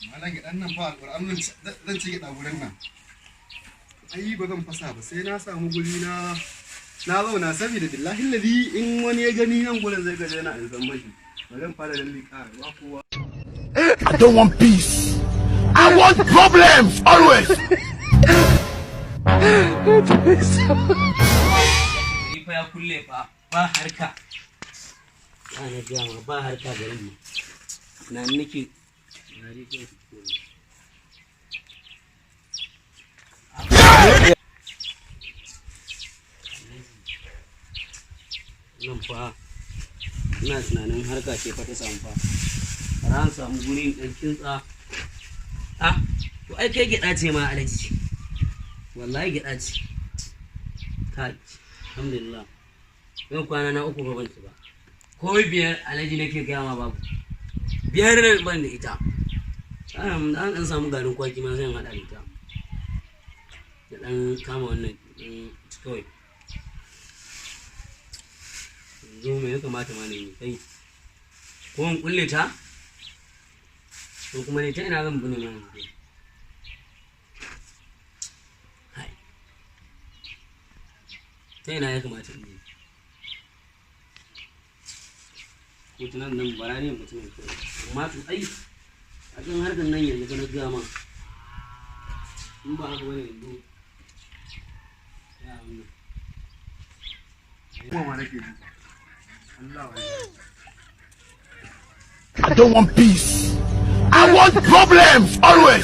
Malam, gyaɗan nan fa, alƙur'an zan ci gyaɗa gurin nan. Ai ba zan fasa ba sai na samu guri na zauna, saboda billahi lazi in wani ya gani nan gurin zai gaje na in san mashi. Ba zan fara lallika ba kowa. I don't want peace. I want problems always. Ni fa ya kulle fa, ba harka. Ba na gaya ma, ba harka garin mu. Na nake na rike. Nan fa ina tunanin harka ce fa ta samu fa. Bara an samu guri in ɗan kintsa. Ah, to ai kai gyaɗa ce ma, alaji. Wallahi gyaɗa ce. Kai, alhamdulillah. Yau kwana na 3 ba ban ci ba. Ko 5, alaji, nake gaya ma, babu. 5 ban da ita. An ɗan samu garin kwaki ma, zan haɗa da ita. Da ɗan kama wannan ɗan ci kawai. Yanzu me ya kamata ma na yi kai? Ko in kulle ta? Ko kuma ne ta ina zan bi ne ma yanzu? Hai. Ta ina ya kamata in yi? Ko tunan nan bara ne mutum kawai. Amma to ai a kan harkar nan yanzu fa na gaya ma. In ba haka bane yanzu. Ya wannan. Kuma ma nake ji. Allah wa. I don't want peace. I want problems always.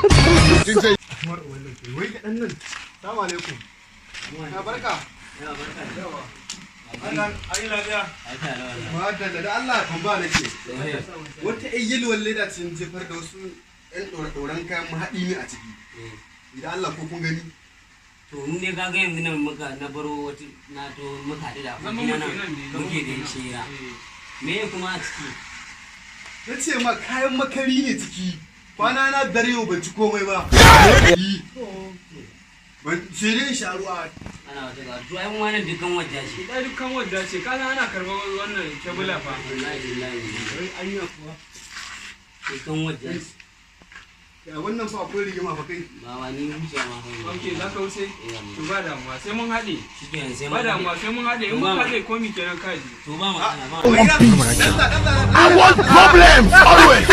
Kamar wannan kai wai gyaɗan nan. Assalamu alaikum. Ya barka. Yawa, barka da. Yawa. Allah Ayi lafiya. Lafiya lau wallahi. Madalla, da Allah kan ba nake. Wata ƴan yalwar leda ce jefar da wasu ƴan ɗore-ɗoren kayan mahaɗi ne a ciki. Idan Allah ko kun gani. To mu ne kaga yanzu nan muka na baro wata na to muka haɗu da Zaman abokina mu nan kenan ne, zaman muke mu da kenan. shira. Me kuma a ciki? Na ce ma kayan makari ne ciki. Kwana na 5 yau ban ci komai ba. Ban sai dai in sha ruwa. Ana wata ga to ai mu wannan dukkan wajja ce. Dai dukkan wadda ce, ka san ana karɓar wannan kebula fa. Wallahi billahi. Wai anya kuwa. Dukkan wajja ce. Ya wannan fa akwai rigima fa kai. Ba wa ni wuce ma fa. Ok, za ka wuce? Eh, To ba damuwa, sai mun haɗe. shikenan sai Ba mun damuwa, sai mun haɗe. In Ba mun ma- haɗe komi kenan kaji. To ba matsala ba. I want peace. I want problems always.